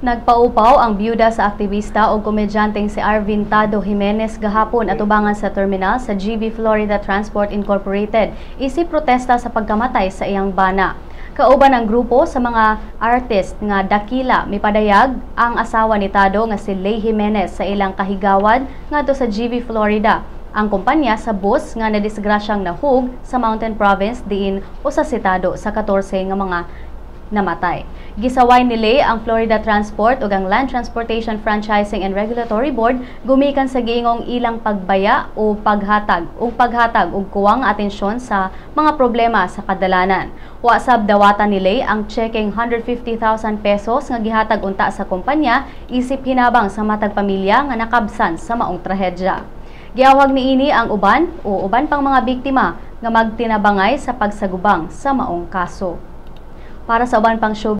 Nagpaupaw ang biyuda sa aktivista o komedyanteng si Arvin Tado Jimenez gahapon atubangan sa terminal sa GV Florida Transport Incorporated isip protesta sa pagkamatay sa iyang bana. Kauban ang grupo sa mga artist nga dakila, mipadayag ang asawa ni Tado nga si Lay Jimenez sa ilang kahigawad ngadto sa GV Florida, ang kumpanya sa bus nga nadisgrasyang nahug sa Mountain Province diin usa si Tado sa 14 nga mga namatay. Gisaway ni Lay ang Florida Transport ug ang Land Transportation Franchising and Regulatory Board gumikan sa giingong ilang pagbaya o paghatag og kuwang atensyon sa mga problema sa kadalanan. Wa sab dawatan ni Lay ang tsekeng ₱150,000 nga gihatag unta sa kumpanya isip hinabang sa matag pamilya nga nakabsan sa maong trahedya. Giawhag niini ang uban o uban pang mga biktima nga magtinabangay sa pagsagubang sa maong kaso. Para sa uban pang show